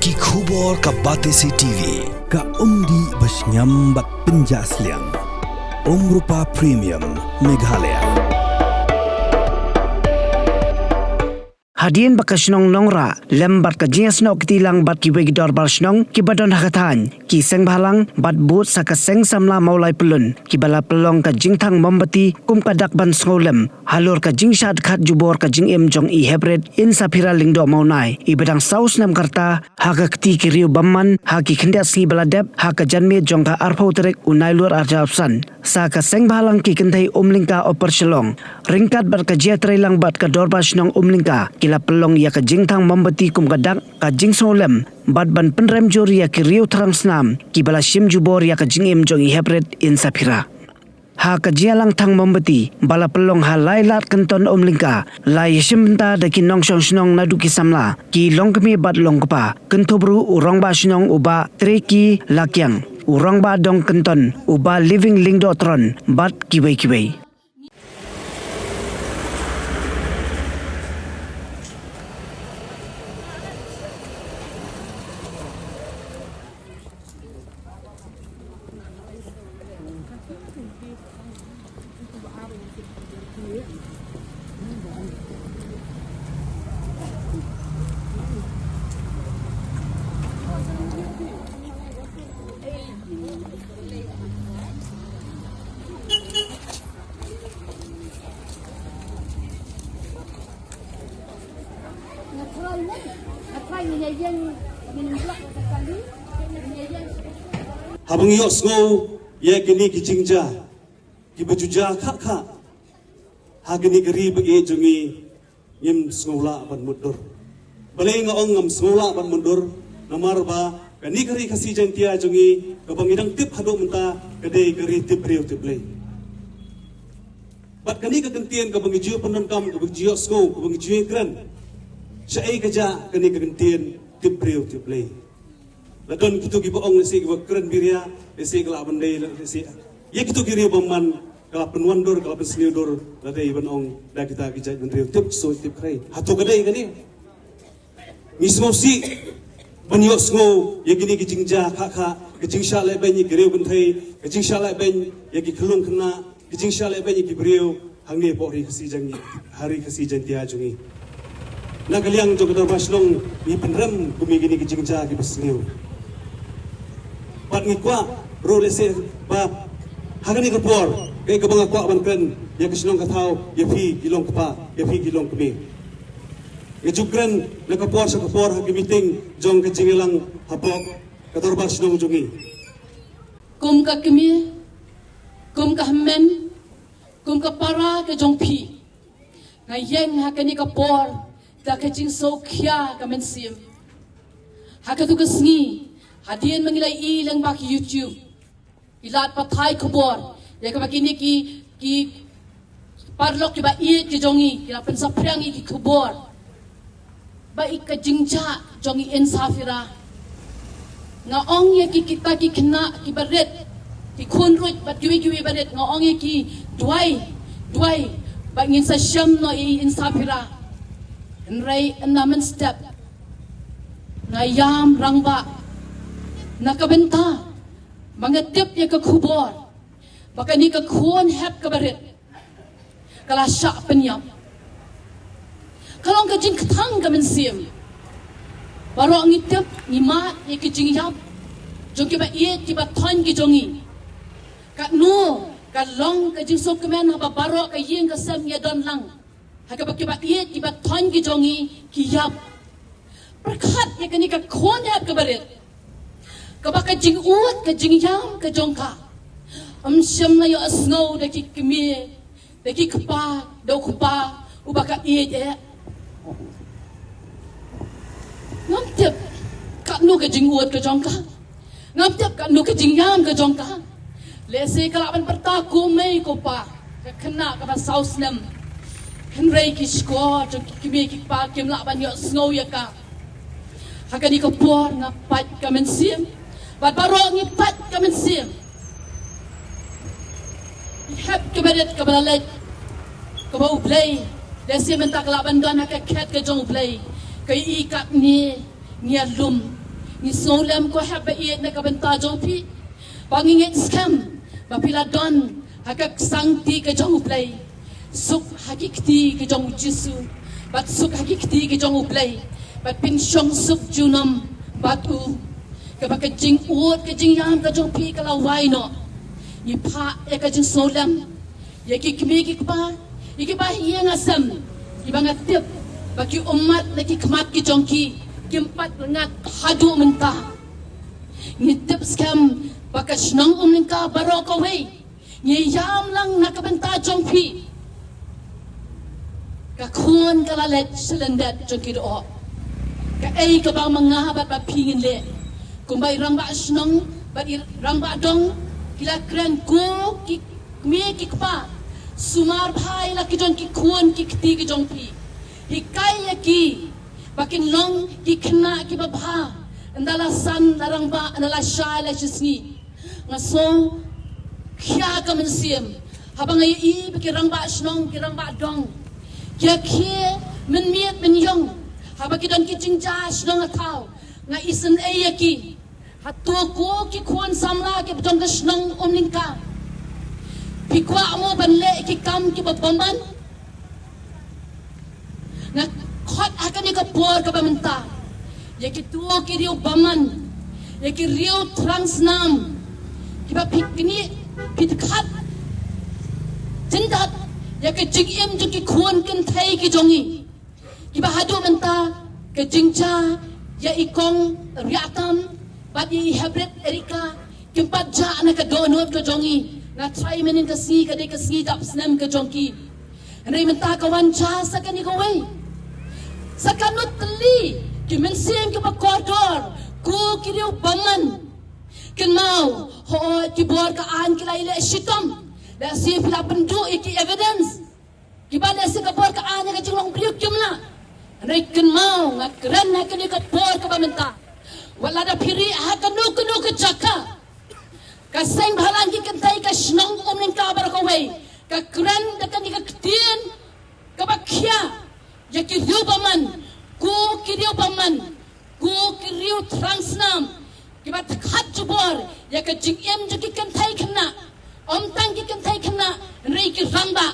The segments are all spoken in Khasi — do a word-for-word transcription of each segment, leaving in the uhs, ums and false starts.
Ki khubor ka Batesi T V, ka umdih ba shngiam bad pynjah sliang. Umrupa Premium, Meghalaya. Hadien ba ka shnong Nongrah lem bad ka jingïasnoh kti lang bad kiwei ki dorbar shnong kiba don ha ka thaiñ, ki seng bhalang bad bud sa ka seng samla Mawlai Pyllun, kiba la pynlong ka jingthang mombati kum ka dak ban sngewlem halor ka jingshad khat jubor ka jingim jong i Heprit Insaphira Lyngdoh Mawnai, iba dang saw snem ka rta, ha ka kti ki riew bymman ha ki khyndiat sngi ba la dep, ha ka janmiet jong ka arphew tarik u Nailur arhajar arphew san, sa ka seng bhalang ki kynthei Umlyngka Upper Shillong, ryngkat bad ka jingïatreilang bad ka dorbar shnong Umlyngka, ki la pynlong ïa ka jingthang mombati kum ka dak ka jingsngewlem bad ban pynrem jur ïa ki riew thrang snam kiba la shim jubor ïa ka jingim jong i Heprit Insaphira. Ha ka jingïalang thang mombati ba la pynlong ha Lailad Kynton Umlyngka, la ïashim bynta da ki nongshong shnong naduh ki samla, ki longkmie bad longkpa, kynthup ruh u rangbah shnong u Bah Treki Lakiang, u rangbah dong Kynton u Bah Living Lyngdoh Tron bad kiwei kiwei. Haba ngi ïohsngew ïa kine ki jingjia kiba ju jia khah khah ha kane ka ri ba ïeit jong ngi, ngim sngewlah ban mutdur. Balei nga ong ngam sngewlah ban mutdur? Namar ba kane ka ri Khasi Jaiñtia jong ngi, kaba ngi dang tip haduh mynta, ka dei ka ri tip briew tip Blei. Bad kane ka kyntien kaba ngi ju pyndonkam, kaba ngi ju ïohsngew, kaba ngi ju ïakren, shaei ka jah kane ka kyntien tip briew tip Blei? La don kito kiba ong lehse kiba kren biria, lehse ka lah ban dei, lehse ïa kito ki riew bymman ka la pynwandur, ka la pynsniew dur, la dei ban ong da kita ki jaitbynriew tip ksuid tip khrei. Hato ka dei kane? Ngi sngewsih ban ïohsngew ïa kine ki jingjia khah khah, ka jingshah lehbeiñ ïa ki riew kynthei, ka jingshah lehbeiñ ïa ki khyllung khynnah, ka jingshah lehbeiñ ïa ki briew hangne hapoh ri Khasi Jaiñ-, ha ri Khasi Jaiñtia jong ngi. Na ka liang jong ka dorbar shnong ngi pynrem kum ïa kine ki jingjia kiba sniew. Bad ngi kwah ruh lehse ba ha kane ka por, kaei kaba nga kwah ban kren ïa ka shnong ka thaw, ïa phi ki longkpa, ïa phi ki longkmie. Nga ju kren na ka por sha ka por ha ki meeting jong ka jingïalang hapoh ka dorbar shnong jong ngi. Kum ka kmie, kum ka hynmen, kum ka para ka jong phi, nga ïeng ha kane ka por da ka jingsngewkhia ka mynsiem. Ha katu ka sngi, hadien ba ngi la ïohi lyngba ki YouTube, ki lad pathai khubor ïa kaba kine ki, ki paralok kiba ïeit ki jong ngi ki la pynsaphriang ïa ki khubor ba i ka jingjia jong i Insaphira. Nga ong ïa ki, kita ki khynnah kiba rit, ki khun ruh bad kiwei kiwei ba rit, nga ong ïa ki, duwai, duwai ba ngin sa shem noh ïa i Insaphira. Hynrei ynda mynstep nga ïam rangbah na ka bynta ba nga tip ïa ka khubor ba kane ka khun hep kaba rit ka la shah pynïap. Ka long ka jingkthang ka mynsiem. Baroh ngi tip, ngi mad ïa ka jingïap jong kiba ïeit, kiba thoiñ ki jong ngi. Katno ka long ka jingsngewkmen haba baroh ka ïing ka sem ïa don lang ha kaba kiba ïeit, kiba thoiñ ki jong ngi ki ïap. Pyrkhat ïa kane ka khun hep kaba rit, kaba ka jingud, ka jingïam ka jong ka, ym shym la ïohsngew da ki kmie, da ki kpa, da u kpa uba ka ïeit eh. Ngam tip katno ka jingud ka jong ka. Ngam tip katno ka jingïam ka jong ka. Lehse ka lah ban pyrta ko mei ko pa, ka khynnah kaba saw snem. Hynrei ki shkor jong ki kmie ki kpa kim lah ban ïohsngew ïa ka. Ha kane ka por nga pait ka mynsiem, bad baroh ngi pait ka mynsiem. Hep kaba rit kaba la leit, kaba U Blei, lehse mynta ka lah ban don ha ka khet ka jong U Blei. Ka i katne ngi ïalum, Ngi sngewlem ko hep ba ïeit na ka bynta jong phi. Ba ngi ngeit skhem ba phi la don ha ka ksangti ka jong U Blei. Suk ha ki kti ka jong U Jisu. Bad suk ha ki kti ka jong U Blei. Bad phin shong suk junom bad u. Kaba ka jingud ka jingïam ka jong phi ka la wai noh. Ngi phah ïa ka jingsngewlem ïa ki kmie ki kpa, ïa ki bahaïing hasem, ïa ba nga tip ba ki ummat na ki khmat ki jong ki kim pat ngat haduh mynta. Ngi tip skhem ba ka shnong Umlyngka baroh kawei ngi ïam lang na ka bynta jong phi. Ka khun ka la leit sha lyndet jong ki doh. Kaei kaba ma nga bad ba phi ngin leh? Kumba i rangbah shnong bad i rangbah dong ki la kren, ko ki kmie ki kpa, sumar bha ïa la ki jong ki khun ki kti ki jong phi. Hikai ïa ki ba kin long ki khynnah kiba bha. Ynda la san la rangbah, ynda la shai la shisngi. Nga sngewkhia ka mynsiem haba nga ïohi ba ki rangbah shnong, ki rangbah dong ki ïa khie mynmiet mynïong haba ki don ki jingjia shnong ha thaw. Nga isynei ïa ki. Hato ko ki khun samla kiba jong ka shnong Umlyngka, phi kwah mo ban leh ki kam kiba bymman? Nga khot ha kane ka por kaba mynta ïa kito ki riew bymman, ïa ki riew thrang snam, kiba phi knieh phi dkhat jyndat ïa ka jingim jong ki khun kynthei ki jong ngi. Kiba haduh mynta ka jingjia ïa i Kong Riahtam bad ïa i Hybrid Erica kim pat jah na ka dohnud ka jong ngi. Nga tharai mynnin ka sngi ka dei ka sngi dap snem ka jong ki. Hynrei mynta ka wan jia sa kane kawei. Sa katno tylli ki mynsiem kiba kordor, ko ki riew bymman. Kynmaw, hooid ki bor ka aiñ ki la ïaleh shitom. Lehse phi la pynduh ïa ki evidence. Kiba lehse ka bor ka aiñ ha ka jinglong briew kim lah. Hynrei kynmaw, nga kren ha kane ka por kaba mynta, wat lada phi rieh ha kano kano ka jaka, ka seng bhalang ki kynthei ka shnong Umlyngka baroh kawei ka kren da kane ka ktien kaba khia ïa ki riew bymman, ko ki riew bymman, ko ki riew thrang snam kiba dkhat jubor ïa ka jingim jong ki kynthei khynnah. Ym tang ki kynthei khynnah, hynrei ki rangbah.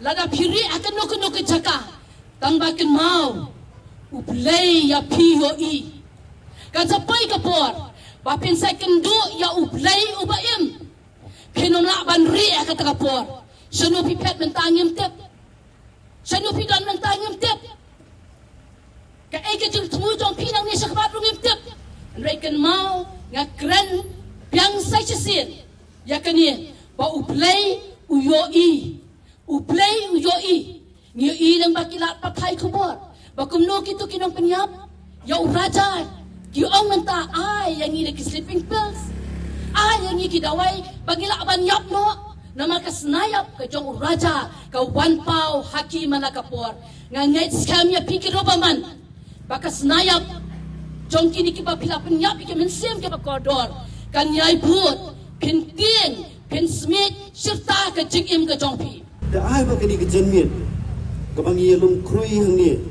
Lada phi rieh ha kano kano ka jaka, tang ba kynmaw, U Blei ïa phi ïohi. Kan sa poi ka por ba phin sa ïakynduh ïa U Blei uba im. Phin ym lah ban rieh ha kata ka por. Shano phi phet mynta ngim tip. Shano phi don mynta ngim tip. Kaei ka jingthmu jong phi nangne shakhmat ruh ngim tip. Hynrei kynmaw, nga kren biang sa shisien ïa kane, ba U Blei u ïohi. U Blei u ïohi. Ngi ïohi lyngba ki lad pathai khubor ba kumno kito ki nongpynïap ïa u Raja ki ong mynta, ai ïa ngi da ki sleeping pills, ai ïa ngi ki dawai ba ngi lah ban ïap noh. Namar ka sniap ka jong u Raja ka wan paw ha ki man la ka por. Nga ngeit skhem ïa phi ki riew bymman ba ka sniap jong kine kiba phi la pynïap ïa ki mynsiem kiba kordor kan ïai bud, phin tieng, phin smiej shirta ka jingim ka jong phi. Te ai ba kane ka janmiet kaba ngi ïalum khrui hangne,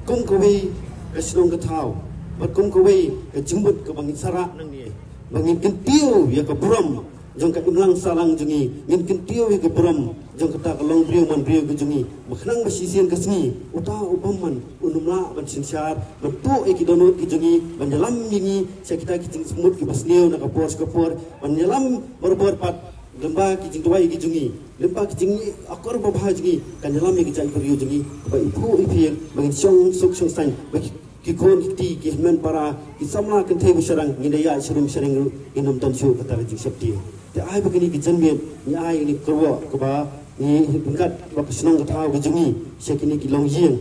kum kawei ka shnong ka thaw bad kum kawei ka jingmut kaba ngin sa rah nangne, ba ngin kyntiew ïa ka burom jong ka imlang sahlang jong ngi, ngin kyntiew ïa ka burom jong kata ka longbriew manbriew ka jong ngi. Ba khnang ba shisien ka sngi uta u bymman un ym lah ban synshar, ban tuh ïa ki dohnud ki jong ngi, ban ïalam ïa ngi sha kita ki jingsmut kiba sniew na ka por sha ka por, ban ïalam barabor pat lyngba ki jingduwai ki jong ngi, lyngba ki jingakor babha jong ngi, kan ïalam ïa ki jaitbynriew jong ngi ba i phuh i phieng, ba ngin shong suk shong saiñ, ba ki, ki khun ki kti, ki hynmen para, ki samla kynthei ba shynrang ngin da ïaid sharum sharing ruh ngin ym don shuh kata ka jingsheptieng. Te ai ba kane ka janmiet ngi ai ïa kane ka kyrwoh kaba ngi ryngkat bad ka shnong ka thaw ka jong ngi sha kine ki longïing,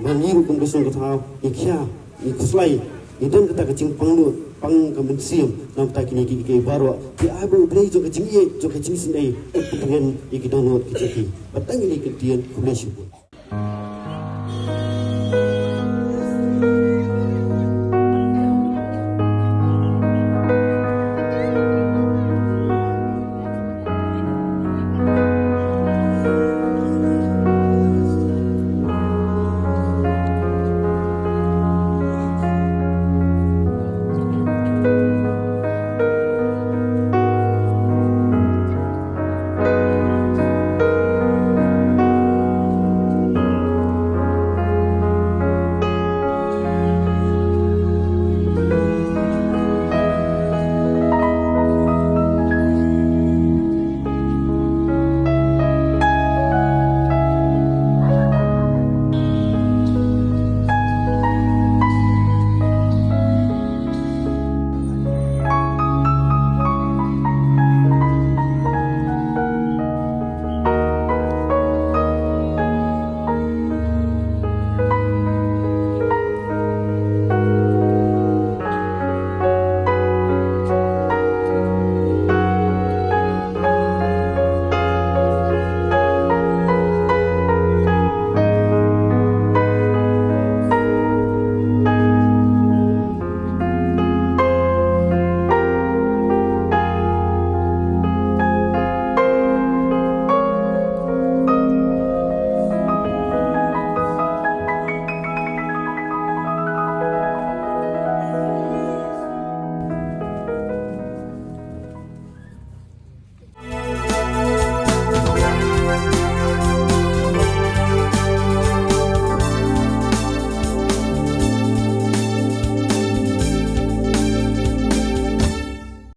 ba ngi ruh kum ka shnong ka thaw ngi khia, ngi khuslai, ngi don kata ka jingpang nud pang ka mynsiem na bynta kine ki, ki, ki baroh. Te ai ba U Blei jong ka jingïeit, jong ka jingsynei un pynrem ïa ki dohnud ki jong ki. Bad tang kine ki ktien, khublei shibun.